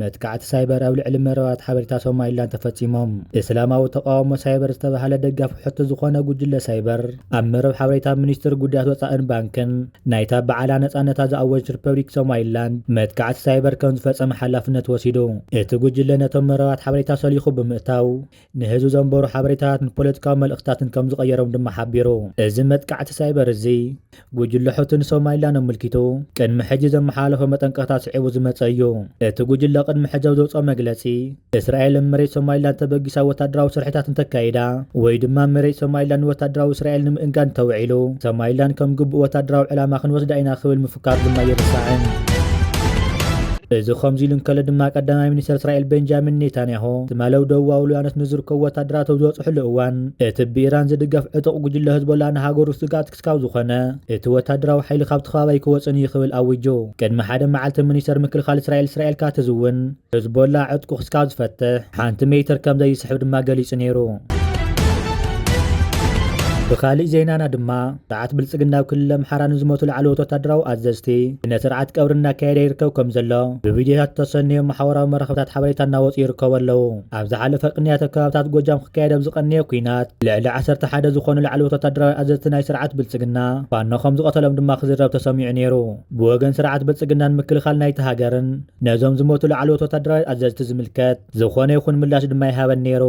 መጥቃዕቲ ሳይበር ኣብ ልዕሊ መረባት ሓበሬታ ሶማሊላንድ ተፈጺሞም። እስላማዊ ተቃውሞ ሳይበር ዝተባህለ ደጋፊ ሕቶ ዝኾነ ጉጅለ ሳይበር፣ ኣብ መረብ ሓበሬታ ሚኒስትር ጉዳያት ወጻእን ባንክን ናይታ በዓላ ነጻነታ ዝኣወጀት ሪፐብሊክ ሶማሊላንድ መጥቃዕቲ ሳይበር ከም ዝፈጸመ ሓላፍነት ወሲዱ። እቲ ጉጅለ ነቶም መረባት ሓበሬታ ሰሊኹ ብምእታው፣ ንህዝቢ ዘንበሩ ሓበሬታታት ንፖለቲካዊ መልእኽትታትን ከም ዝቐየሮም ድማ ሓቢሩ። እዚ መጥቃዕቲ ሳይበር እዚ፣ ጉጅለ ሑቲ ንሶማሊላንድ ኣመልኪቱ ቅድሚ ሕጂ ዘመሓላለፎ መጠንቀቕታ ስዒቡ ዝመጸ እዩ። እቲ ጉጅለ ቅድሚ ሕጂ ኣብ ዘውጽኦ መግለጺ፣ እስራኤል ኣብ መሬት ሶማሊላንድ ተበጊሳ ወታደራዊ ስርሒታት እንተካይዳ፣ ወይ ድማ መሬት ሶማሊላንድ ንወታደራዊ እስራኤል ንምእንጋድ እንተውዒሉ፣ ሶማሊላንድ ከም ግቡእ ወታደራዊ ዕላማ ክንወስዳ ኢና ክብል ምፍካሩ ድማ ኣይርሳዕን። እዚ ከምዚ ኢሉ እንከሎ ድማ፣ ቀዳማይ ሚኒስትር እስራኤል ቤንጃሚን ኔታንያሁ፣ ትማሊ ኣብ ደቡባዊ ሊባኖስ ንዝርከቡ ወታደራት ኣብ ዝበጽሕሉ እዋን፣ እቲ ብኢራን ዝድገፍ ዕጡቕ ጉጅለ ህዝቦላ ንሃገሩ ስግኣት ክስካብ ዝኾነ፣ እቲ ወታደራዊ ሓይሊ ካብቲ ከባቢ ኣይክወጽእን እዩ ክብል ኣዊጁ። ቅድሚ ሓደ መዓልቲ ሚኒስተር ምክልኻል እስራኤል እስራኤል ካትዝ እውን፣ ህዝቦላ ዕጥቁ ክስካብ ዝፈትሕ ሓንቲ ሜትር ከም ዘይስሕብ ድማ ገሊጹ ነይሩ። ብኻሊእ ዜናና ድማ፣ ስርዓት ብልጽግና ኣብ ክልል ኣምሓራ ንዝሞቱ ላዕለዎት ወታደራዊ ኣዘዝቲ ስነ ስርዓት ቀብሪ እናካየደ ይርከብ ከም ዘሎ ብቪድዮታት ተሰንዮም ማሕበራዊ መራኸብታት ሓበሬታ እናወጹ ይርከቡ ኣለዉ። ኣብ ዝሓለፈ ቅንያት ኣብ ከባብታት ጎጃም ክካየድ ኣብ ዝቐነየ ኲናት ልዕሊ ዓሰርተ ሓደ ዝኾኑ ላዕለዎት ወታደራዊ ኣዘዝቲ ናይ ስርዓት ብልጽግና ፋኖ ከም ዝቐተሎም ድማ ክዝረብ ተሰሚዑ ነይሩ። ብወገን ስርዓት ብልጽግናን ምክልኻል ናይቲ ሃገርን ነዞም ዝሞቱ ላዕለዎት ወታደራዊ ኣዘዝቲ ዝምልከት ዝኾነ ይኹን ምላሽ ድማ ይሃበን ነይሩ።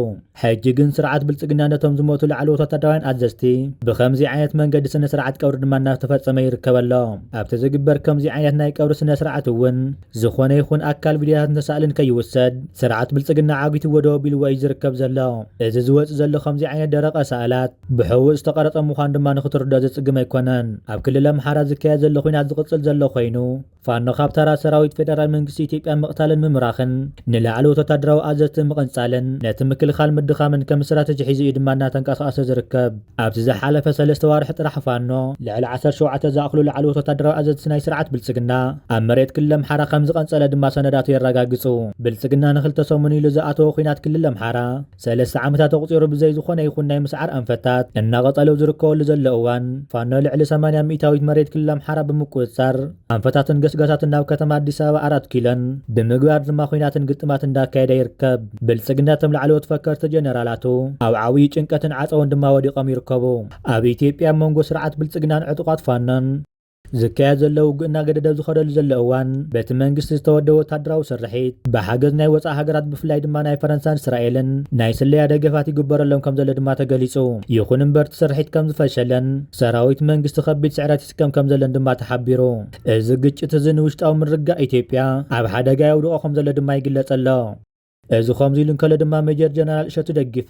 ሕጂ ግን ስርዓት ብልጽግና ነቶም ዝሞቱ ላዕለዎት ወታደራውያን ኣዘዝቲ ብኸምዚ ዓይነት መንገዲ ስነ ስርዓት ቀብሪ ድማ እናተፈጸመ ይርከብ ኣሎ። ኣብቲ ዝግበር ከምዚ ዓይነት ናይ ቀብሪ ስነ ስርዓት እውን ዝኾነ ይኹን ኣካል ቪድዮታትን ተሳእልን ከይውሰድ ስርዓት ብልጽግና ዓጊትዎ ደው ኣቢልዎ እዩ ዝርከብ ዘሎ። እዚ ዝወጽእ ዘሎ ከምዚ ዓይነት ደረቐ ሳእላት ብሕቡእ ዝተቐረጸ ምዃኑ ድማ ንኽትርድኦ ዘጽግም ኣይኮነን። ኣብ ክልል ኣምሓራ ዝካየድ ዘሎ ኹናት ዝቕጽል ዘሎ ኮይኑ፣ ፋኖ ካብ ተራ ሰራዊት ፌደራል መንግስቲ ኢትዮጵያ ምቕታልን ምምራኽን ንላዕለዎት ወታደራዊ ኣዘዝቲ ምቕንጻልን ነቲ ምክልኻል ምድኻምን ከም ስትራተጂ ሒዙ እዩ ድማ እናተንቀሳቐሰ ዝርከብ። ኣብዚ ዝሓለፈ ሰለስተ ዋርሒ ጥራሕ ፋኖ ልዕሊ ዓሰርተ ሸውዓተ ዝኣኽሉ ላዕለዎት ወታደራዊ ኣዘዝቲ ናይ ስርዓት ብልጽግና ኣብ መሬት ክልል ኣምሓራ ከም ዝቐንጸለ ድማ ሰነዳቱ የረጋግጹ። ብልጽግና ንኽልተ ሰሙን ኢሉ ዝኣተወ ኲናት ክልል ኣምሓራ ሰለስተ ዓመታት ኣቑጺሩ ብዘይ ዝኾነ ይኹን ናይ ምስዓር ኣንፈታት እናቐጸለ ዝርከበሉ ዘሎ እዋን፣ ፋኖ ልዕሊ ሰማንያ ሚእታዊት መሬት ክልል ኣምሓራ ብምቁጽጻር ኣንፈታትን ገስጋሳትን ናብ ከተማ ኣዲስ ኣበባ ኣራት ኪሎን ብምግባር ድማ ኲናትን ግጥማት እንዳካየደ ይርከብ። ብልጽግና እቶም ላዕለዎት ፈከርቲ ጀነራላቱ ኣብ ዓብዪ ጭንቀትን ዓጸቦን ድማ ወዲቖም ይርከቡ። ኣብ ኢትዮጵያ ኣብ መንጎ ስርዓት ብልጽግናን ዕጡቓት ፋኖን ዝካየድ ዘሎ ውግእ እናገደደ ኣብ ዝኸደሉ ዘሎ እዋን፣ በቲ መንግስቲ ዝተወደበ ወታደራዊ ስርሒት ብሓገዝ ናይ ወጻኢ ሃገራት ብፍላይ ድማ ናይ ፈረንሳን እስራኤልን ናይ ስለያ ደገፋት ይግበረሎም ከም ዘሎ ድማ ተገሊጹ። ይኹን እምበር እቲ ስርሒት ከም ዝፈሸለን ሰራዊት መንግስቲ ከቢድ ስዕረት ይስከም ከም ዘለን ድማ ተሓቢሩ። እዚ ግጭት እዚ ንውሽጣዊ ምርግጋእ ኢትዮጵያ ኣብ ሓደጋ የውድቖ ከም ዘሎ ድማ ይግለጽ ኣሎ። እዚ ከምዚ ኢሉ እንከሎ ድማ ሜጀር ጀነራል እሸቱ ደግፌ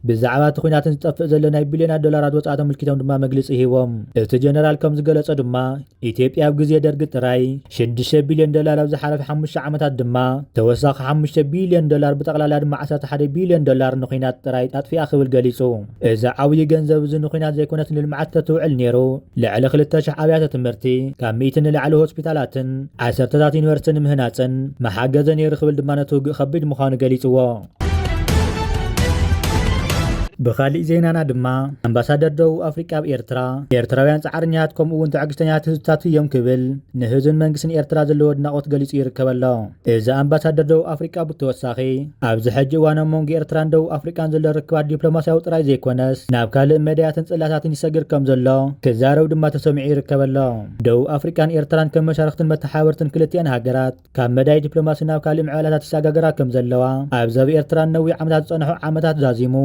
ብዛዕባ እቲ ኲናትን ዝጠፍእ ዘሎ ናይ ቢልዮናት ዶላራት ወጻኢ ተመልኪቶም ድማ መግለጺ ሂቦም። እቲ ጀነራል ከም ዝገለጾ ድማ ኢትዮጵያ ኣብ ግዜ ደርጊ ጥራይ ሽዱሽተ ቢልዮን ዶላር፣ ኣብ ዝሓለፈ ሓሙሽተ ዓመታት ድማ ተወሳኺ ሓሙሽተ ቢልዮን ዶላር፣ ብጠቕላላ ድማ ዓሰርተ ሓደ ቢልዮን ዶላር ንኲናት ጥራይ ኣጥፊኣ ክብል ገሊጹ። እዚ ዓብዪ ገንዘብ እዚ ንኲናት ዘይኮነስ ንልምዓት ተትውዕል ነይሩ፣ ልዕሊ ክልተ ሽሕ ኣብያተ ትምህርቲ፣ ካብ ሚእቲ ንላዕሊ ሆስፒታላትን ዓሰርተታት ዩኒቨርሲቲ ንምህናጽን መሓገዘ ነይሩ ክብል ድማ ነቲ ውግእ ከቢድ ምዃኑ ገሊጽዎ። ብኻሊእ ዜናና ድማ ኣምባሳደር ደቡብ ኣፍሪቃ ኣብ ኤርትራ፣ ኤርትራውያን ጻዕርኛታት ከምኡ እውን ትዕግስተኛታት ህዝብታት እዮም ክብል ንህዝብን መንግስትን ኤርትራ ዘለዎ ኣድናቖት ገሊጹ ይርከብ ኣሎ። እዚ ኣምባሳደር ደቡብ ኣፍሪቃ ብተወሳኺ ኣብዚ ሕጂ እዋን ኣብ መንጎ ኤርትራን ደቡብ ኣፍሪቃን ዘሎ ርክባት ዲፕሎማስያዊ ጥራይ ዘይኮነስ ናብ ካልእ መዳያትን ጽላታትን ይሰግር ከም ዘሎ ክዛረብ ድማ ተሰሚዑ ይርከብ ኣሎ። ደቡብ ኣፍሪቃን ኤርትራን ከም መሻርክትን መተሓባበርትን ክልቲኣን ሃገራት ካብ መዳይ ዲፕሎማሲ ናብ ካልእ ምዕባላታት ይሰጋገራ ከም ዘለዋ፣ ኣብዚ ኣብ ኤርትራ ነዊሕ ዓመታት ዝጸንሑ ዓመታት ዛዚሙ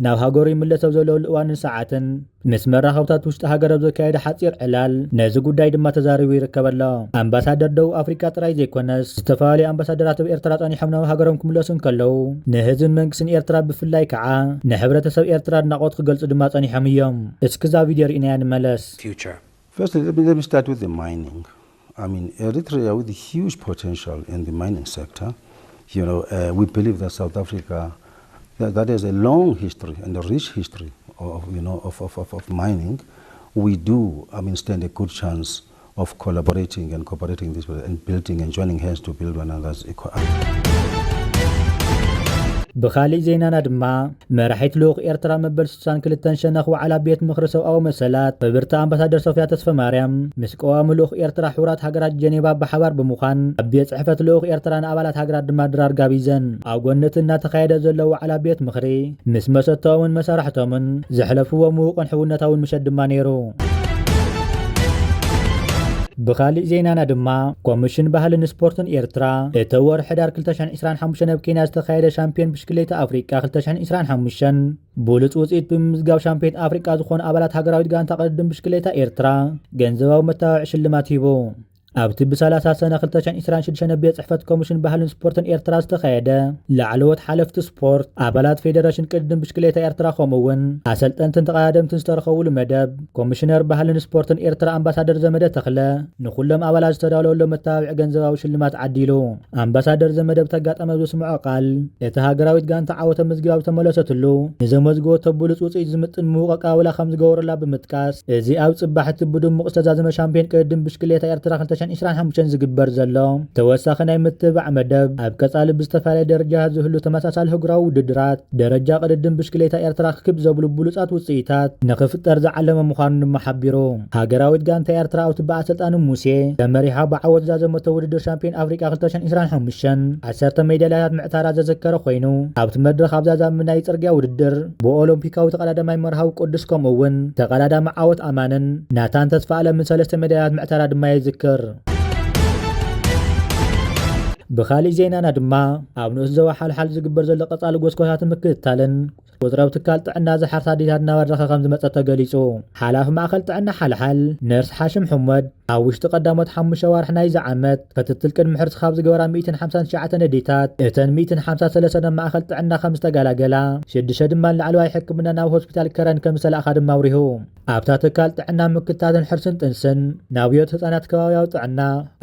ናብ ሃገሩ ይምለስ ኣብ ዘለሉ እዋንን ሰዓትን፣ ምስ መራኸብታት ውሽጢ ሃገር ኣብ ዘካየደ ሓጺር ዕላል ነዚ ጉዳይ ድማ ተዛሪቡ ይርከብ ኣሎ። ኣምባሳደር ደቡብ ኣፍሪቃ ጥራይ ዘይኮነስ፣ ዝተፈላለዩ ኣምባሳደራት ኣብ ኤርትራ ጸኒሖም ናብ ሃገሮም ክምለሱ እንከለዉ፣ ንህዝብን መንግስትን ኤርትራ ብፍላይ ከዓ ንሕብረተሰብ ኤርትራ ኣድናቖት ክገልጹ ድማ ጸኒሖም እዮም። እስኪ እዛ ቪድዮ ርኢናያ ንመለስ። Future. Firstly, let me, let me start with the mining. I mean, Eritrea with the huge potential in the mining sector. You know, uh, we believe that South Africa, that, that has a long history and a rich history of, you know, of, of, of, of mining. We do, I mean, stand a good chance of collaborating and cooperating this way and building and joining hands to build one another's economy. ብኻሊእ ዜናና ድማ፣ መራሒት ልኡኽ ኤርትራ መበል ስሳን ክልተን ሸነኽ ዋዕላ ቤት ምኽሪ ሰብኣዊ መሰላት፣ ክብርቲ ኣምባሳደር ሶፍያ ተስፈማርያም፣ ምስ ቀዋሚ ልኡኽ ኤርትራ ሕቡራት ሃገራት ጀኔቫ ብሓባር ብምዃን፣ ኣብ ቤት ጽሕፈት ልኡኽ ኤርትራ ንኣባላት ሃገራት ድማ ድራር ጋቢዘን። ኣብ ጎኒ እቲ እናተኻየደ ዘሎ ዋዕላ ቤት ምኽሪ፣ ምስ መሰተኦምን መሳርሕቶምን ዘሕለፍዎ ምዉቕን ሕውነታውን ምሸት ድማ ነይሩ። ብኻሊእ ዜናና ድማ፣ ኮሚሽን ባህልን ስፖርትን ኤርትራ፣ እቲ ወርሒ ሕዳር ክልተ ሽሕን ዕስራን ሓሙሽተን ኣብ ኬንያ ዝተኻየደ ሻምፒዮን ብሽክሌታ ኣፍሪቃ ክልተ ሽሕን ዕስራን ሓሙሽተን ብሉጽ ውጽኢት ብምምዝጋብ ሻምፒዮን ኣፍሪቃ ዝኾኑ ኣባላት ሃገራዊት ጋንታ ቅድድም ብሽክሌታ ኤርትራ ገንዘባዊ መታወዒ ሽልማት ሂቡ። ኣብቲ ብሰላሳ ሰነ ክልተ ሽሕን ዕስራን ሽዱሽተን ቤት ጽሕፈት ኮሚሽን ባህልን ስፖርትን ኤርትራ ዝተኻየደ ላዕለዎት ሓለፍቲ ስፖርት፣ ኣባላት ፌደሬሽን ቅድድም ብሽክሌታ ኤርትራ፣ ከምኡ እውን ኣሰልጠንትን ተቐዳደምትን ዝተረኸቡሉ መደብ፣ ኮሚሽነር ባህልን ስፖርትን ኤርትራ ኣምባሳደር ዘመደ ተኽለ ንኹሎም ኣባላት ዝተዳለወሎም መተባብዒ ገንዘባዊ ሽልማት ዓዲሉ። ኣምባሳደር ዘመደ ብተጋጣሚ ኣብ ዘስምዖ ቃል፣ እቲ ሃገራዊት ጋንታ ዓወት ኣብ ምዝግባብ ዝተመለሰትሉ፣ ንዘመዝገበቶ ብሉጽ ውጽኢት ዝምጥን ምዉቕ ኣቀባብላ ከም ዝገበረላ ብምጥቃስ፣ እዚ ኣብ ጽባሕ እቲ ብድሙቕ ዝተዛዘመ ሻምፒዮን ቅድድም ብሽክሌታ ኤርትራ ክልተ ሽሕን ዕስራን ሓሙሽተን ዝግበር ዘሎ ተወሳኺ ናይ ምትብባዕ መደብ፣ ኣብ ቀጻሊ ብዝተፈላለየ ደረጃ ዝህሉ ተመሳሳሊ ህጉራዊ ውድድራት፣ ደረጃ ቅድድም ብሽክሌታ ኤርትራ ክብ ዘብሉ ብሉጻት ውጽኢታት ንኽፍጠር ዝዓለመ ምዃኑ ድማ ሓቢሩ። ሃገራዊት ጋንታ ኤርትራ ኣብቲ ብኣሰልጣኒ ሙሴ ተመሪሓ ብዓወት ዝዛዘመቶ ውድድር ሻምፒዮን ኣፍሪቃ ክልተ ሽሕን ዕስራን ሓሙሽተን ዓሰርተ ሜዳልያታት ምዕታራ ዘዘከረ ኮይኑ፣ ኣብቲ መድረኽ ኣብ ዛዛሚ ናይ ጽርግያ ውድድር ብኦሎምፒካዊ ተቐዳዳማይ መርሃዊ ቅዱስ፣ ከምኡ እውን ተቐዳዳሚ ዓወት ኣማንን ናታን ተስፋ ኣለምን ሰለስተ ሜዳልያታት ምዕታራ ድማ ይዝክር። ብኻሊእ ዜናና ድማ፣ ኣብ ንኡስ ዞባ ሓልሓል ዝግበር ዘሎ ቀጻሊ ጎስጓሳትን ምክትታልን፣ ቁጽራዊ ትካል ጥዕና ዝሓርሳ ኣዴታት እናበረኸ ከም ዝመጸ ተገሊጹ። ሓላፊ ማእከል ጥዕና ሓልሓል ነርስ ሓሽም ሕመድ፣ ኣብ ውሽጢ ቀዳሞት ሓሙሽተ ኣዋርሕ ናይዚ ዓመት ክትትል ቅድሚ ሕርሲ ካብ ዝገበራ ሚእትን ሓምሳን ትሽዓተን ኣዴታት፣ እተን ሚእትን ሓምሳን ሰለስተን ኣብ ማእከል ጥዕና ከም ዝተገላገላ፣ ሽዱሽተ ድማ ንላዕለዋይ ሕክምና ናብ ሆስፒታል ከረን ከም ዝተላእኻ ድማ ኣብሪሁ። ኣብታ ትካል ጥዕና ምክትታልን ሕርስን ጥንስን፣ ናብ ህይወት ህጻናት ከባብያዊ ጥዕና፣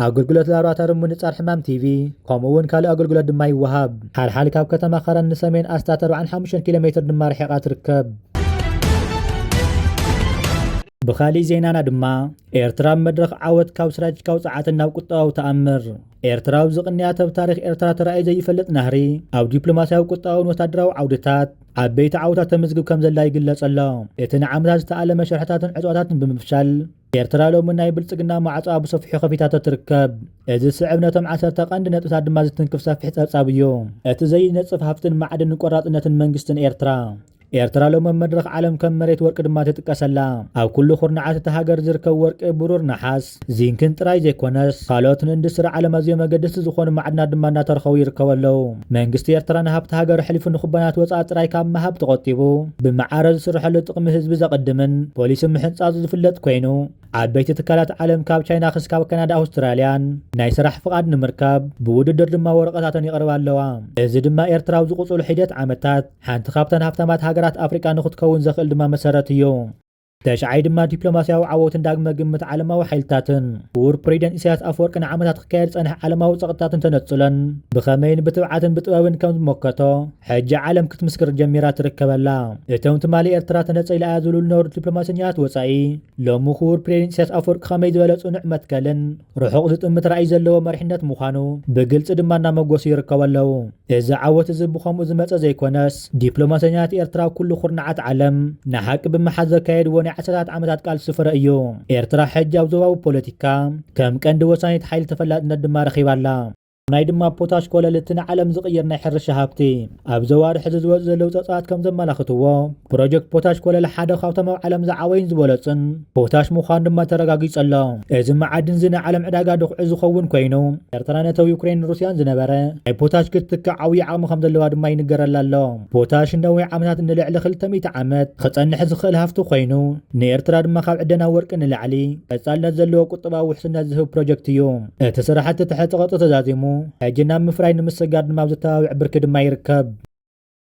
ኣገልግሎት ላቦራቶሪ ምንጻር ሕማም ቲቪ፣ ከምኡ እውን ካልእ ኣገልግሎት ድማ ይወሃብ። ሓልሓል ካብ ከተማ ከረን ንሰሜን ኣስታት ኣርባዓን ሓሙሽተን ኪሎ ሜትር ድማ ርሒቓ ትርከብ። ብኻሊእ ዜናና ድማ፣ ኤርትራ ኣብ መድረኽ ዓወት ካብ ስትራቴጂካዊ ጸዓትን ናብ ቁጠባዊ ተኣምር። ኤርትራ ኣብዚ ቅንያት ኣብ ታሪኽ ኤርትራ ተራእዩ ዘይፈልጥ ናህሪ ኣብ ዲፕሎማስያዊ፣ ቁጠባውን ወታደራዊ ዓውድታት ዓበይቲ ዓወታት ተመዝግብ ከም ዘላ ይግለጽ ኣሎ። እቲ ንዓመታት ዝተኣለመ ሸርሕታትን ዕጽዋታትን ብምፍሻል፣ ኤርትራ ሎሚ ናይ ብልጽግና ማዕጾኣ ብሰፊሑ ከፊታቶ ትርከብ። እዚ ዝስዕብ ነቶም ዓሰርተ ቀንዲ ነጥብታት ድማ ዝትንክፍ ሰፊሕ ጸብጻብ እዩ። እቲ ዘይነጽፍ ሃፍትን ማዕድንን ቆራጽነትን መንግስትን ኤርትራ። ኤርትራ ሎሚ ኣብ መድረኽ ዓለም ከም መሬት ወርቂ ድማ ትጥቀሰላ። ኣብ ኩሉ ኩርናዓት እታ ሃገር ዝርከብ ወርቂ፣ ብሩር፣ ነሓስ፣ ዚንክን ጥራይ ዘይኮነስ፣ ካልኦት ንኢንዱስትሪ ዓለም ኣዝዮም ኣገደስቲ ዝኾኑ ማዕድናት ድማ እናተረኸቡ ይርከቡ ኣለዉ። መንግስቲ ኤርትራ ንሃብቲ ሃገር ኣሕሊፉ ንኩባንያት ወጻኢ ጥራይ ካብ ምሃብ ተቖጢቡ፣ ብማዕረ ዝስርሐሉ ጥቕሚ ህዝቢ ዘቐድምን ፖሊሲ ምሕንጻጹ ዝፍለጥ ኮይኑ፣ ዓበይቲ ትካላት ዓለም ካብ ቻይና ክስካብ ካናዳ፣ ኣውስትራልያን ናይ ስራሕ ፍቓድ ንምርካብ ብውድድር ድማ ወረቐታተን የቕርባ ኣለዋ። እዚ ድማ ኤርትራ ኣብ ዝቕጽሉ ሒደት ዓመታት ሓንቲ ካብተን ሃብታማት ሃገራት ኣፍሪቃ ንኽትከውን ዘኽእል ድማ መሰረት እዩ። ተሽዓይ ድማ ዲፕሎማስያዊ ዓወትን ዳግመ ግምት ዓለማዊ ሓይልታትን። ክቡር ፕሬዚደንት ኢሳያስ ኣፈወርቂ ንዓመታት ክካየድ ዝጸንሐ ዓለማዊ ጸቕጥታትን ተነጽሎን ብኸመይን ብትብዓትን ብጥበብን ከም ዝመከቶ ሕጂ ዓለም ክትምስክር ጀሚራ ትርከበላ። እቶም ትማሊ ኤርትራ ተነጸላ እያ ዝብሉ ዝነበሩ ዲፕሎማሰኛታት ወጻኢ፣ ሎሚ ክቡር ፕሬዚደንት ኢሳያስ ኣፈወርቂ ከመይ ዝበለ ጽኑዕ መትከልን ርሑቕ ዝጥምት ራእይ ዘለዎ መሪሕነት ምዃኑ ብግልጺ ድማ እናመጎሱ ይርከቡ ኣለዉ። እዚ ዓወት እዚ ብኸምኡ ዝመጸ ዘይኮነስ፣ ዲፕሎማሰኛታት ኤርትራ ኣብ ኩሉ ኩርናዓት ዓለም ንሓቂ ብምሓዝ ዘካየድዎ ናይ ዓሰርታት ዓመታት ቃልሲ ፍረ እዩ። ኤርትራ ሕጂ ኣብ ዞባዊ ፖለቲካ ከም ቀንዲ ወሳኒት ሓይሊ ተፈላጥነት ድማ ረኺባ ኣላ። ናይ ድማ ፖታሽ ኮለል እቲ ንዓለም ዝቕይር ናይ ሕርሻ ሃብቲ። ኣብ ዘዋሪ ሕዚ ዝወጽኡ ዘለዉ ጸብጻባት ከም ዘመላኽትዎ፣ ፕሮጀክት ፖታሽ ኮለል ሓደ ካብቶም ኣብ ዓለም ዝዓበዩን ዝበለጹን ፖታሽ ምዃኑ ድማ ተረጋጊጹ ኣሎ። እዚ መዓድን እዚ ንዓለም ዕዳጋ ድኹዒ ዝኸውን ኮይኑ፣ ኤርትራ ነቲ ኣብ ዩክሬን ሩስያን ዝነበረ ናይ ፖታሽ ክትትክእ ዓብዪ ዓቕሚ ከም ዘለዋ ድማ ይንገረላ ኣሎ። ፖታሽ ንነዊሕ ዓመታት ንልዕሊ ክልተ ሚእቲ ዓመት ክጸንሕ ዝኽእል ሃፍቲ ኮይኑ፣ ንኤርትራ ድማ ካብ ዕደና ወርቂ ንላዕሊ ቀጻልነት ዘለዎ ቁጠባዊ ውሕስነት ዝህብ ፕሮጀክት እዩ። እቲ ስራሕቲ ትሕቲ ቅርጺ ተዛዚሙ፣ ሕጂ ናብ ምፍራይ ንምስግጋር ድማ ኣብ ዘተባብዕ ብርኪ ድማ ይርከብ።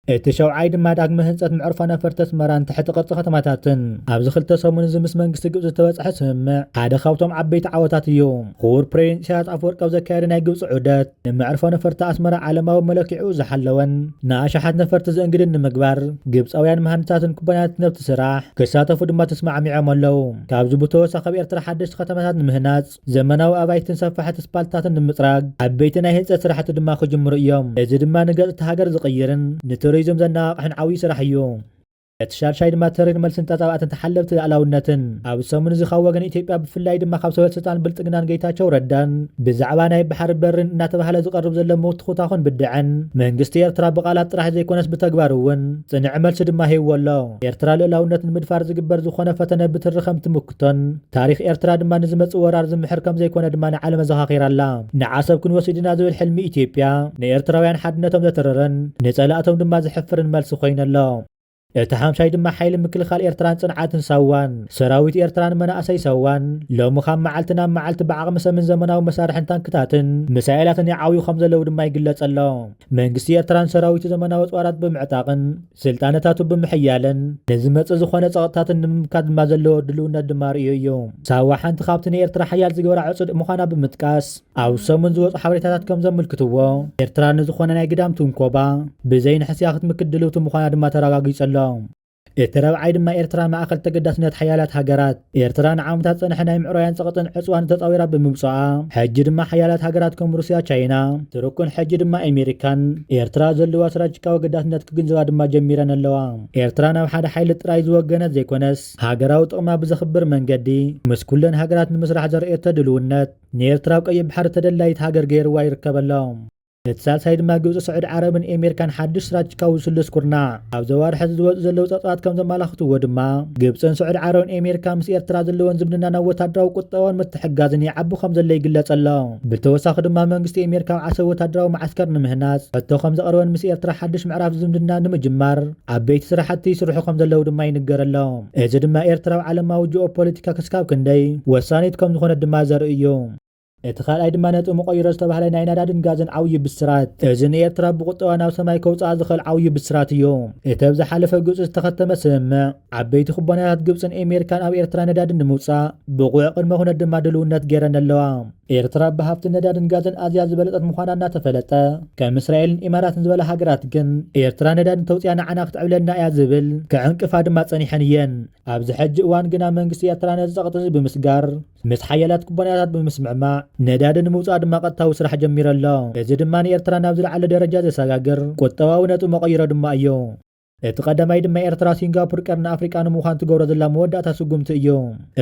እቲ ሸውዓይ ድማ ዳግመ ህንፀት መዕርፎ ነፈርቲ ኣስመራን ትሕቲ ቅርፂ ከተማታትን። ኣብዚ ክልተ ሰሙን እዚ ምስ መንግስቲ ግብፂ ዝተበፅሐ ስምምዕ ሓደ ካብቶም ዓበይቲ ዓወታት እዩ። ክቡር ፕሬዚደንት ኢሳያስ ኣፈወርቂ ኣብ ዘካየደ ናይ ግብፂ ዑደት፣ ንመዕርፎ ነፈርቲ ኣስመራ ዓለማዊ መለኪዕኡ ዝሓለወን ንኣሽሓት ነፈርቲ ዝእንግድን ንምግባር፣ ግብፃውያን መሃንድሳትን ኩባንያትን ኣብቲ ስራሕ ክሳተፉ ድማ ተስማዕሚዖም ኣለዉ። ካብዚ ብተወሳኺ ኣብ ኤርትራ ሓደሽቲ ከተማታት ንምህናጽ፣ ዘመናዊ ኣባይትን ሰፋሕቲ ስፓልትታትን ንምጽራግ ዓበይቲ ናይ ህንጸት ስራሕቲ ድማ ክጅምሩ እዮም። እዚ ድማ ንገጽ እታ ሃገር ዝቕይርን ንቱሪዝም ዘነቓቕሕን ዓብዪ ስራሕ እዩ። እቲ ሻድሻይ ድማ ተሪር መልስን ተጻባእትን ተሓለፍቲ ልኣላውነትን። ኣብዚ ሰሙን እዚ ካብ ወገን ኢትዮጵያ ብፍላይ ድማ ካብ ሰበ ስልጣን ብልጽግናን ጌታቸው ረዳን ብዛዕባ ናይ ባሕሪ በርን እናተባህለ ዝቐርብ ዘሎ ምትኹታኹን ብድዐን መንግስቲ ኤርትራ ብቓላት ጥራሕ ዘይኮነስ ብተግባር እውን ጽንዕ መልሲ ድማ ሂብዎ ኣሎ። ኤርትራ ልእላውነት ንምድፋር ዝግበር ዝኾነ ፈተነ ብትሪ ከም ትምክቶን ታሪኽ ኤርትራ ድማ ንዝመጽእ ወራር ዝምሕር ከም ዘይኮነ ድማ ንዓለም ኣዘኻኺራ ኣላ። ንዓሰብ ክንወስድ ኢና ዝብል ሕልሚ ኢትዮጵያ ንኤርትራውያን ሓድነቶም ዘተረረን ንጸላእቶም ድማ ዘሕፍርን መልሲ ኮይኑ ኣሎ። እቲ ሓምሻይ ድማ ሓይሊ ምክልኻል ኤርትራን ጽንዓትን ሳዋን። ሰራዊት ኤርትራን መናእሰይ ሳዋን ሎሚ ካብ መዓልቲ ናብ መዓልቲ ብዓቕሚ ሰምን ዘመናዊ መሳርሕን ታንክታትን ሚሳኤላትን ይዓብዩ ከም ዘለዉ ድማ ይግለጽ ኣሎ። መንግስቲ ኤርትራን ሰራዊቱ ዘመናዊ ኣጽዋራት ብምዕጣቕን ስልጣነታቱ ብምሕያልን ንዝመጽእ ዝኾነ ጸቕጥታትን ንምምካት ድማ ዘለዎ ድልውነት ድማ ርእዩ እዩ። ሳዋ ሓንቲ ካብቲ ንኤርትራ ሓያል ዝገብራ ዕጹድ ምዃና ብምጥቃስ፣ ኣብ ሰሙን ዝወጹ ሓበሬታታት ከም ዘመልክትዎ፣ ኤርትራ ንዝኾነ ናይ ግዳም ትንኮባ ብዘይ ንሕስያ ክትምክት ድልውቲ ምዃና ድማ ተረጋጊጹ ኣሎ። እቲ ረብዓይ ድማ ኤርትራ ማእከል ተገዳስነት ሓያላት ሃገራት። ኤርትራ ንዓመታት ጸንሐ ናይ ምዕራያን ጸቕጥን ዕጽዋን ተጻዊራ ብምምጽኣ፣ ሕጂ ድማ ሓያላት ሃገራት ከም ሩስያ፣ ቻይና፣ ቱርክን ሕጂ ድማ ኣሜሪካን ኤርትራ ዘለዋ ስትራቴጂካዊ ኣገዳስነት ክግንዘባ ድማ ጀሚረን ኣለዋ። ኤርትራ ናብ ሓደ ሓይሊ ጥራይ ዝወገነት ዘይኮነስ፣ ሃገራዊ ጥቕማ ብዘኽብር መንገዲ ምስ ኩለን ሃገራት ንምስራሕ ዘርእየቶ ድልውነት፣ ንኤርትራ ኣብ ቀይሕ ባሕሪ ተደላይት ሃገር ገይርዋ ይርከብ ኣሎ። እቲ ሳልሳይ ድማ ግብጺ፣ ስዑዲ ዓረብን ኤሜሪካን ሓድሽ ስትራቴጂካዊ ስሉስ ኩርናዕ ኣብ ዞባ ወርሒ ዝወጹ ዘለዉ ጸብጻባት ከም ዘመላኽትዎ ድማ፣ ግብጽን ስዑዲ ዓረብን ኤሜሪካ ምስ ኤርትራ ዘለወን ዝምድና ናብ ወታደራዊ፣ ቁጠባውን ምትሕግጋዝን ይዓቢ ከም ዘሎ ይግለጽ ኣሎ። ብተወሳኺ ድማ መንግስቲ ኤሜሪካ ኣብ ዓሰብ ወታደራዊ መዓስከር ንምህናጽ ሕቶ ከም ዘቕረበን ምስ ኤርትራ ሓድሽ ምዕራፍ ዝምድና ንምጅማር ዓበይቲ ስራሕቲ ይስርሑ ከም ዘለዉ ድማ ይንገር ኣሎ። እዚ ድማ ኤርትራ ኣብ ዓለማዊ ጂኦፖለቲካ ክስካብ ክንደይ ወሳኒት ከም ዝኾነት ድማ ዘርኢ እዩ። እቲ ካልኣይ ድማ ነጥቢ መቐይሮ ዝተባህለ ናይ ነዳድን ጋዝን ዓብዪ ብስራት። እዚ ንኤርትራ ብቁጠባ ናብ ሰማይ ከውፅኣ ዝኽእል ዓብዪ ብስራት እዩ። እቲ ኣብ ዝሓለፈ ግብፂ ዝተኸተመ ስምምዕ፣ ዓበይቲ ኩባንያታት ግብፅን ኤሜሪካን ኣብ ኤርትራ ነዳዲ ንምውፃእ ብቑዕ ቅድመ ኩነት ድማ ድልውነት ገይረን ኣለዋ። ኤርትራ ብሃፍቲ ነዳድን ጋዝን ኣዝያ ዝበለጸት ምዃና እናተፈለጠ፣ ከም እስራኤልን ኢማራትን ዝበላ ሃገራት ግን፣ ኤርትራ ነዳዲ እንተውፅያ ንዓና ክትዕብለልና እያ ዝብል ክዕንቅፋ ድማ ጸኒሐን እየን። ኣብዚ ሕጂ እዋን ግና መንግስቲ ኤርትራ ነዚ ጸቕጢ እዚ ብምስጋር፣ ምስ ሓያላት ኩባንያታት ብምስምዕማዕ፣ ነዳዲ ንምውጻእ ድማ ቀጥታዊ ስራሕ ጀሚሩ ኣሎ። እዚ ድማ ንኤርትራ ናብ ዝለዓለ ደረጃ ዘሰጋግር ቁጠባዊ ነጥቢ መቐይሮ ድማ እዩ። እቲ ቀዳማይ ድማ ኤርትራ ሲንጋፖር ቀርኒ ኣፍሪቃ ንምዃን ትገብሮ ዘላ መወዳእታ ስጉምቲ እዩ።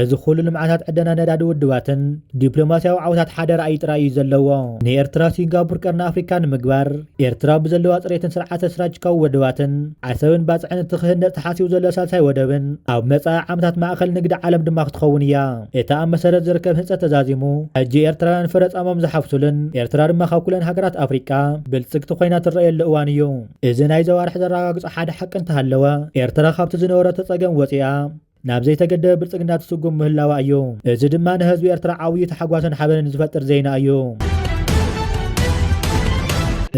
እዚ ኩሉ ልምዓታት፣ ዕደና ነዳዲ፣ ውድባትን ዲፕሎማስያዊ ዓወታት ሓደ ራእይ ጥራይ እዩ ዘለዎ። ንኤርትራ ሲንጋፖር ቀርኒ ኣፍሪቃ ንምግባር፣ ኤርትራ ብዘለዋ ጽሬትን ስርዓተ ስትራቴጂካዊ ወደባትን፣ ዓሰብን ባጽዕን እቲ ክህነጽ ተሓሲቡ ዘሎ ሳልሳይ ወደብን ኣብ መጻኢ ዓመታት ማእከል ንግዲ ዓለም ድማ ክትኸውን እያ። እቲ ኣብ መሰረት ዝርከብ ህንጸት ተዛዚሙ፣ ሕጂ ኤርትራውያን ፍረ ጻሞም ዝሓፍሱሉን ኤርትራ ድማ ካብ ኩለን ሃገራት ኣፍሪቃ ብልጽግቲ ኮይና ትረኣየሉ እዋን እዩ። እዚ ናይ ዞባ ወርሒ ዘረጋግጾ ሓደ ሓቂ እንተሃለወ፣ ኤርትራ ካብቲ ዝነበረቶ ጸገም ወጺኣ ናብ ዘይተገደበ ብልጽግና ትስጉም ምህላዋ እዩ። እዚ ድማ ንህዝቢ ኤርትራ ዓብዪ ታሕጓስን ሓበንን ዝፈጥር ዜና እዩ።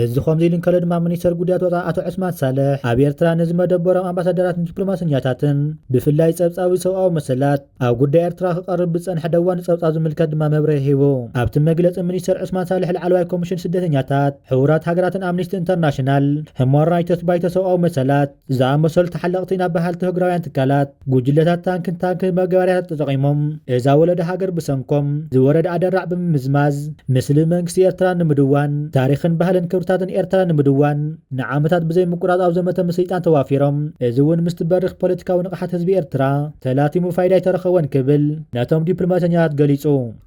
እዚ ከምዚ ኢሉ እንከሎ ድማ፣ ሚኒስተር ጉዳያት ወጻኢ ኣቶ ዑስማን ሳልሕ ኣብ ኤርትራ ንዝመደበሮም ኣምባሳደራትን ዲፕሎማሰኛታትን፣ ብፍላይ ጸብጻቢ ሰብኣዊ መሰላት ኣብ ጉዳይ ኤርትራ ክቐርብ ብዝጸንሐ ደዋኒ ጸብጻብ ዝምልከት ድማ መብርሂ ሂቡ። ኣብቲ መግለጺ፣ ሚኒስተር ዑስማን ሳልሕ፣ ላዕለዋይ ኮሚሽን ስደተኛታት፣ ሕቡራት ሃገራትን ኣምኒስቲ ኢንተርናሽናል፣ ሁማን ራይትስ፣ ባይቶ ሰብኣዊ መሰላት ዝኣመሰሉ ተሓለቕቲ ናብ በሃልቲ ህግራውያን ትካላት፣ ጉጅለታት ታንክን ታንክ መጋበርያታት ተጠቒሞም እዛ ወለዶ ሃገር ብሰንኮም ዝወረደ ኣደራዕ ብምምዝማዝ፣ ምስሊ መንግስቲ ኤርትራ ንምድዋን፣ ታሪኽን ባህልን ክብርታትን ኤርትራ ንምድዋን ንዓመታት ብዘይ ምቁራጽ ኣብ ዘመተ ምስይጣን ተዋፊሮም። እዚ እውን ምስቲ በሪኽ ፖለቲካዊ ንቕሓት ህዝቢ ኤርትራ ተላቲሙ ፋይዳ ኣይተረኸቦን ክብል ነቶም ዲፕሎማሰኛታት ገሊጹ።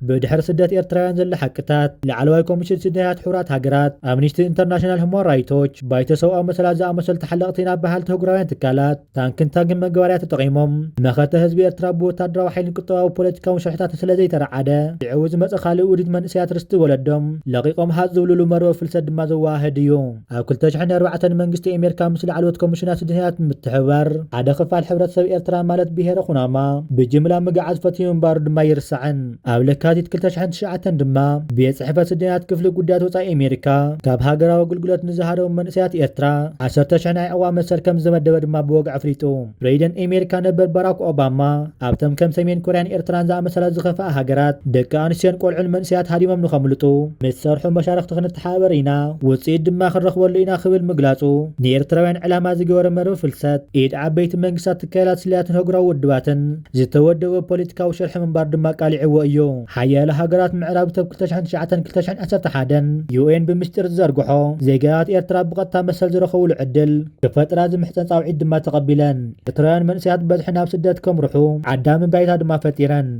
ብድሕሪ ስደት ኤርትራውያን ዘሎ ሓቅታት፣ ላዕለዋይ ኮሚሽን ስደተኛታት ሕቡራት ሃገራት፣ ኣምኒስቲ ኢንተርናሽናል፣ ሁማን ራይቶች፣ ባይቶ ሰብኣዊ መሰላት ዝኣመሰሉ ተሓለቕቲ ናብ በሃልቲ ህጉራውያን ትካላት፣ ታንክን ታንክን መጋበርያ ተጠቒሞም፣ መኸተ ህዝቢ ኤርትራ ብወታደራዊ ሓይልን ቁጠባዊ ፖለቲካውን ሽርሕታት ስለ ዘይተረዓደ፣ ሽዑ ዝመጸ ካልእ ውዲት መንእሰያት ርስቲ ወለዶም ለቒቖም ሃጽ ዝብልሉ መርበብ ፍልሰት ድማ ዘዋ ዋህድ እዩ። ኣብ ክልተ ሽሕን ኣርባዕተን መንግስቲ ኣሜሪካ ምስ ላዕለዎት ኮሚሽናት ስደተኛታት ምትሕብባር ሓደ ክፋል ሕብረተሰብ ኤርትራ ማለት ብሄረ ኩናማ ብጅምላ ምግዓዝ ፈትዩ ምንባሩ ድማ ይርሳዕን። ኣብ ለካቲት ክልተ ሽሕን ትሽዓተን ድማ ቤት ጽሕፈት ስደተኛታት ክፍሊ ጉዳያት ወጻኢ ኣሜሪካ ካብ ሃገራዊ ኣገልግሎት ንዝሃደሙ መንእሰያት ኤርትራ ዓሰርተ ሽሕ ናይ ዕዋ መሰል ከም ዝመደበ ድማ ብወግዒ ኣፍሊጡ። ፕሬዚደንት ኣሜሪካ ነበር ባራክ ኦባማ ኣብቶም ከም ሰሜን ኮርያን ኤርትራን ዝኣመሰላ ዝኸፍኣ ሃገራት ደቂ ኣንስትዮን ቆልዑን መንእሰያት ሃዲሞም ንኸምልጡ ምስ ዝሰርሑ መሻርኽቲ ክንተሓባበር ኢና። ውጽኢት ድማ ክንረኽበሉ ኢና ክብል ምግላጹ ንኤርትራውያን ዕላማ ዝገበረ መርበብ ፍልሰት ኢድ ዓበይቲ መንግስታት፣ ትካላት ስለያትን ህጉራዊ ውድባትን ዝተወደበ ፖለቲካዊ ሽርሒ ምንባር ድማ ቃሊዕዎ እዩ። ሓያለ ሃገራት ምዕራብ ኣብ ክልተ ሽሕን ትሽዓተን ክልተ ሽሕን ዓሰርተ ሓደን ዩ ኤን ብምስጢር ዝዘርግሖ ዜጋታት ኤርትራ ብቐጥታ መሰል ዝረኸብሉ ዕድል ክፈጥራ ዝምሕጸን ጻውዒት ድማ ተቐቢለን። ኤርትራውያን መንእሰያት በዝሒ ናብ ስደት ከምርሑ ዓዳሚ ባይታ ድማ ፈጢረን።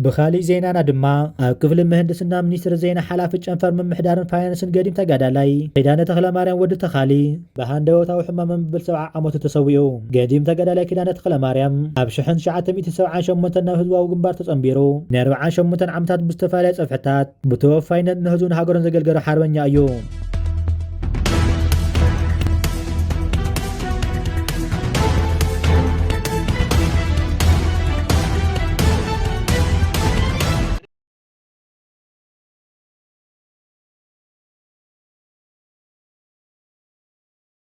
ብኻሊእ ዜናና ድማ ኣብ ክፍሊ ምህንድስና ሚኒስትሪ ዜና ሓላፊ ጨንፈር ምምሕዳርን ፋይናንስን ገዲም ተጋዳላይ ኪዳነ ተኽለማርያም ወዲ ተኻሊ ብሃንደበታዊ ሕማም መብል ሰብዓ ዓመቱ ተሰዊኡ። ገዲም ተጋዳላይ ኪዳነ ተኽለማርያም ኣብ ሽሕን ትሽዓተ ሚእቲ ሰብዓን ሸሞንተን ናብ ህዝባዊ ግንባር ተጸንቢሩ ንኣርብዓን ሸሞንተን ዓመታት ብዝተፈላለየ ጸፍሕታት ብተወፋይነት ንህዝቡን ሃገሩን ዘገልገለ ሓርበኛ እዩ።